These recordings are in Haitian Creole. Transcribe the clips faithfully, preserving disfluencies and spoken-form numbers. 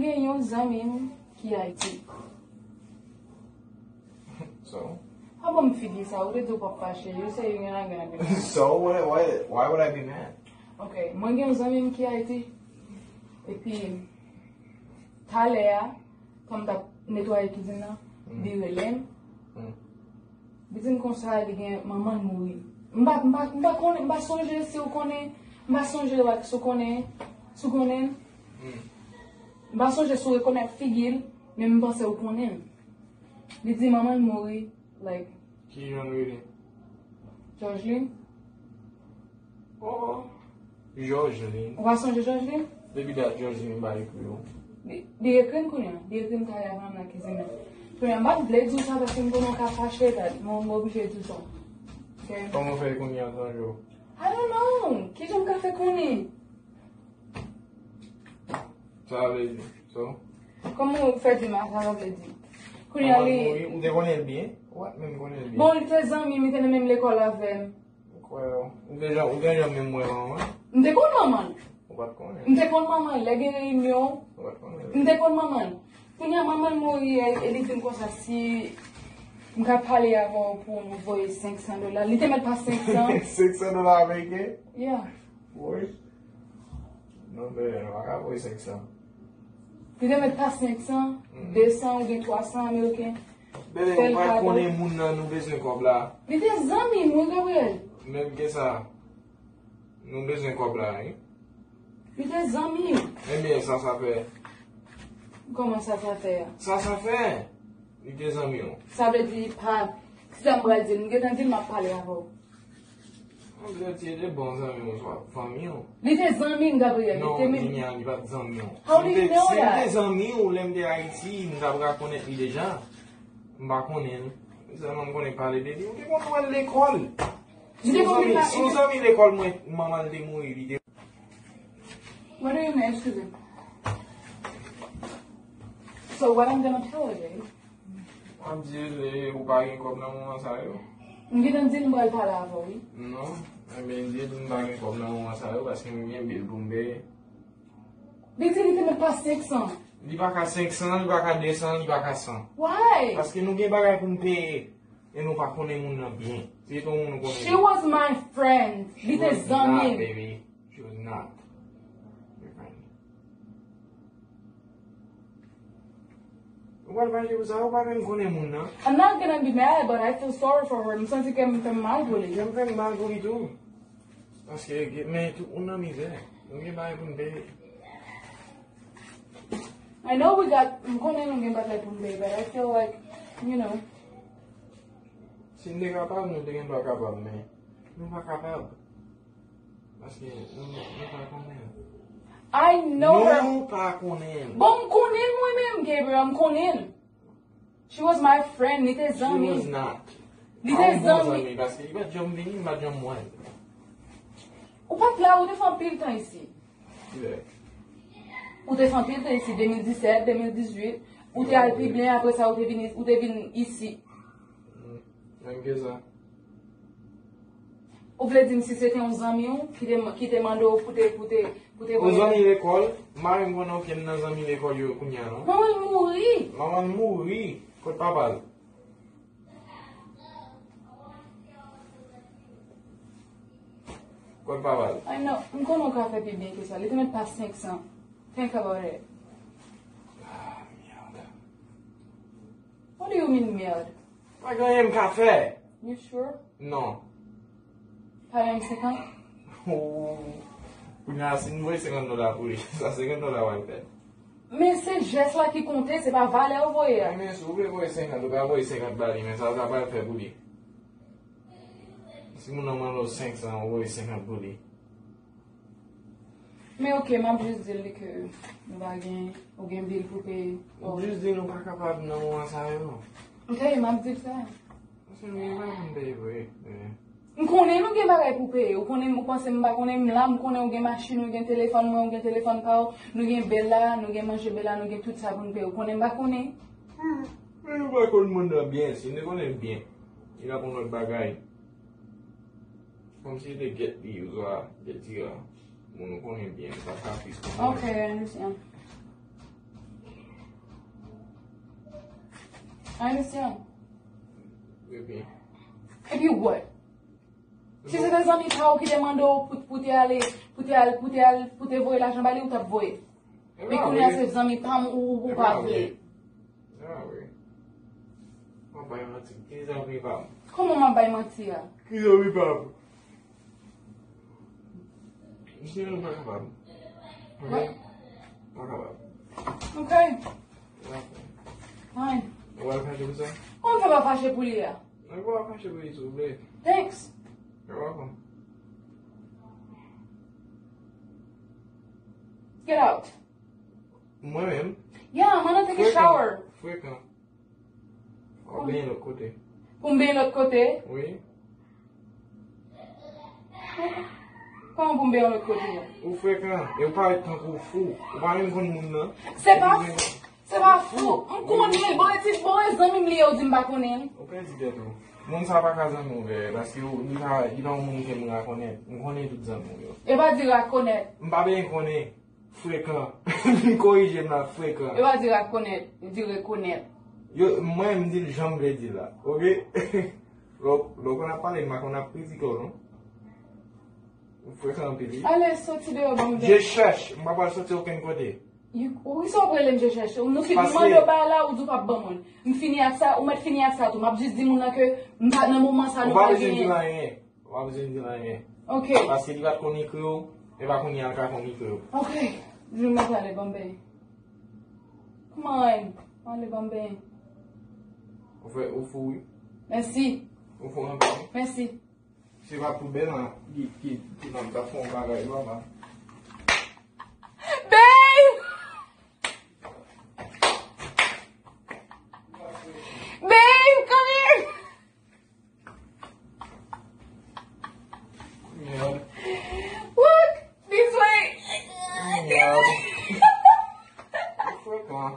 Gen yon zanmi m ki Ayiti. So, Pa ban m figi sa, ou te di w p ap fache, yo se yon gen lagen lagen. so what, why, why would I be mad? Ok, mwen gen yon zanmi m ki Ayiti. Epi, talè a, kan m t ap netwaye kizin nan, li rele m. Mm. Li di m konsa, li gen manman l mouri. M pa, m pa, m pa konnen, m pa sonje si w konnen, m pa sonje si w konnen, si w konnen. M pa sonje si w rekonèt figi l, men m panse w konnen l. Li di manman l mouri, like, Ki jan l rele? Georgeline. Oh, Georgeline. Ou pa sonje Georgeline? Depi dat Georgeline pa ekri w. Li li ekri m kounye a. Li ekri m talè a nan kizin nan. Kounye a, m pa t vle di w sa paske m konnen w ka fache, but mwen m oblije di w sa. Ok? Kòman w fè kounye a sonje w? I don't know. Kijan m ka fè konnen? Sa vle di. So, Kòman w fè di m sa vle di? Kounye a kòman l li. Mouri? Ou te konnen l byen? Ou pa t menm konnen l byen? Bon, li te zanmi m, li te nan menm lekòl avè m. Kwè w. Ou te jan, ou te jan menm wè manman l? M te konn manman l. Ou pa t konnen? M te konn manman l. Lè gen reyinyon, Ou pa t konnen? M te konn manman l. Kounye a manman l mouri e, e li di m konsa si m ka pale avè w pou nou voye senk san dola. Li te mèt pa senk san. Senk san dola ameriken? Yeah. Woy. Non, men, nou pa ka voye senk san. Li te mèt pa senk san, de san oubyen twa san ameriken. Bebe, Fè l ou pa kado. Konnen moun nan, nou bezwen kòb la. Li te zanmi m, wi, Gabriel. Menm ke sa, nou bezwen kòb la, wi. Li te zanmi m. Ebyen, sa sa fè. Kòman sa sa fè a? Sa sa fè. Li te zanmi w. Sa vle di pa, ki sa m pral di l? M gentan di l m ap pale avè w. Mwen vle di, te bon zanmi w, swa fanmi w. Li te zanmi m, Gabriel. Li Non, te menm. Jimmy, li pa t zanmi w. How Si do l you te, know si l te that? Zanmi w, lè m te Ayiti, m ta pral konèt li deja. M pa konnen l. Sèlman m konnen pale de li. Ou te konn wè l lekòl. Li te konn Si w zanmi lekòl mwen, manman l te mouri, li te What do you mean? Excuse me. So what I'm gonna tell her is, Mwen di l, eh, ou pa gen kòb nan moman sa yo? M gentan di l m pral pale avè w, wi. Non. Ebyen, di l m pa gen kòb nan moman sa yo, paske m gen bil pou m peye. Li di li te mèt pa senk san. Li pa ka senk san, li pa ka de san, li pa ka san. Why? Paske nou gen bagay pou n peye. E nou pa konnen moun nan byen. Se yon moun nou konnen. She was my friend. Li te zanmi m. Baby. She was not your friend. Ou pral fache pou sa, ou pa menm konnen moun nan. I'm not gonna be mad, but I feel sorry for her. M santi kè m fè m mal pou li. Kè m fè m mal pou li tou. Paske, men tout moun nan mizè. Nou gen bagay pou n peye. I know we got, m konnen nou gen bagay pou n peye, but I feel like, you know. Si n te kapab, nou te gen dwa kapab, men nou pa kapab. Paske nou, nou pa konnen. I know her. Nou pa konnen. Bon, m konnen l mwen menm, Gabriel, m konnen l. She was my friend, li te She zanmi was m. Not. Li Pa te yon bon zanmi. Paske li pa t janm vini, li pa t janm wè l. Ou pa t la, ou te fè anpil tan isi. Kilè? Ou te fè anpil tan isi, de mil disèt, de mil dizuit. Ou te al pi byen, apre sa, ou te vin, ou te vin isi. Menm ke sa. Ou vle di m si se te yon zanmi w ki te, ki te mande w pou te, pou te, pou te Yon zanmi lekòl, m pa menm konnen okenn nan zanmi lekòl yo kounye a, non. Manman l mouri. Manman l mouri. Kot papa l? Kot papa l? I know. M konnen w ka fè pi byen ke sa. Li te mèt pa senk san. Think about it. Ah, merde. What do you mean, merde? Pa gen anyen m ka fè. You sure? Non. Pa menm senkant? Oh. Kounye a, si n voye senkant dola pou li, sa senkant dola w al fè. Men se jès la ki konte, se pa valè w voye a. Men si w vle voye senkant, ou ka voye senkant ba li, men sa, sa pral fè pou li. Si moun nan mande w senk san, ou voye senkant pou li. Men ok, m ap jis di li ke nou pa gen, ou gen bil pou peye. Ou jis di nou pa kapab nan moman sa yo. Ok, m ap di l sa. Paske nou gen bagay pou n peye vre. M konnen nou gen bagay pou peye. Ou konnen, ou panse m pa konnen m la, m konnen ou gen machin, ou gen telefòn mwen, ou gen telefòn pa w, nou gen bèl la, nou gen manje bèl la, nou gen tout sa pou n peye. Ou konnen m pa konnen? Men nou pa konn moun nan byen, si n te konnen l byen, li t ap yon lòt bagay. Kòmsi li te gèt li, oswa gèt ti moun nou konnen byen, li pa t ka plis konnen. Ok, I understand. I understand. Epi? Epi what? Si se te zanmi pa w ki te mande w pou, pou te ale, pou te al, pou te al, pou te voye lajan ba li, ou t ap voye. Men kounye a se zanmi pa m ou, ou, ou pa vle. Ah, wi. M ap bay manti. Ki zanmi pa m? Kòman m ap bay manti a? Ki zanmi pa m? Misye, nou pa kapab. Ok? What? Pa kapab. Ok. Fine. Ou pa fache pou sa? Ou fè pa fache pou li a? Mwen pa fache pou li, souple. Thanks. You're welcome. Get out. Mwen menm? Yeah, I'm gonna take a shower. Frekan. Frekan. W ap benyen lòt kote. Pou m benyen lòt kote? Wi. Kòman pou m benyen lòt kote? Ou frekan. E ou parèt tankou fou. Ou pa menm konn moun nan. Se pa, se pa fou. M konnen l. Bon, e ti, bon, e zanmi m li ye, ou di m pa konnen l. Ou pèdi tèt ou. Moun sa pa ka zanmi w, vre, paske ou, li pa, li pa yon moun ke m rekonèt. M konnen tout zanmi w yo. E pa di rekonèt. M pa byen konnen. Frekan. Vin korije m la, frekan. Yo pa di rekonèt, yo di rekonèt. Yo, mwen, m di l jan m vle di l la. Ok? Lè w, lè w konn ap pale, m pa konn ap kritike w, non. Ou frekan anpil, wi. Ale, soti deyò, ban m je chèch, m pa pral soti okenn kote. Ou sa w rele m je chèch? Nou fin mande w bagay la, ou di w p ap ban mwen. M fini ak sa, ou mèt fini ak sa tou. M ap jis di moun nan ke m pa nan moman sa, nou pa genyen. Ou pa bezwen di l anyen. Ou pa bezwen di l anyen. Ok. Paske li pa t konn ekri w, e pa kounye a l ka konn ekri w. Ok. Jumè, ale ban m benyen. Come on. Ale ban m benyen. Ou fè, ou fou, wi. Mèsi. Ou fou anpil, wi. Mèsi. Se pa pou bèl, an, ki, ki, ki nan ta fè yon bagay, papa. Babe! Babe, come here! Merde. Look this way. Merde. Frekan.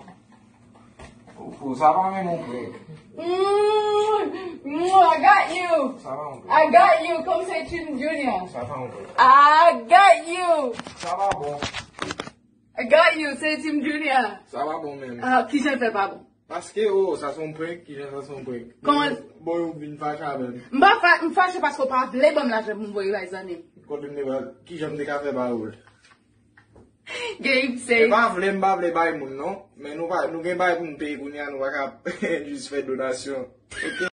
Ou fou, sa pa menm yon prank. Mm, mm, I got you. Sa pa yon prank. I got you. Come say Team Junior. Sa pa yon prank. I got you. Sa pa bon. I got you. Say Team Junior. Sa pa bon menm. Ah, kijan l fè pa bon? Paske, oh, sa se yon prank, kijan sa se yon prank? Kòman? Bon, ou vin fache avè m. M pa fa-, m fache paske w pa vle ban m lajan pou m voye bay zanmi m. Kote m te pral, kijan m te ka fè ba ou l? Gabe say. E pa vle, m pa vle bay moun, non. Men nou pa, nou gen bay pou nou peye kounye a, nou pa ka jis fè donasyon. Ok?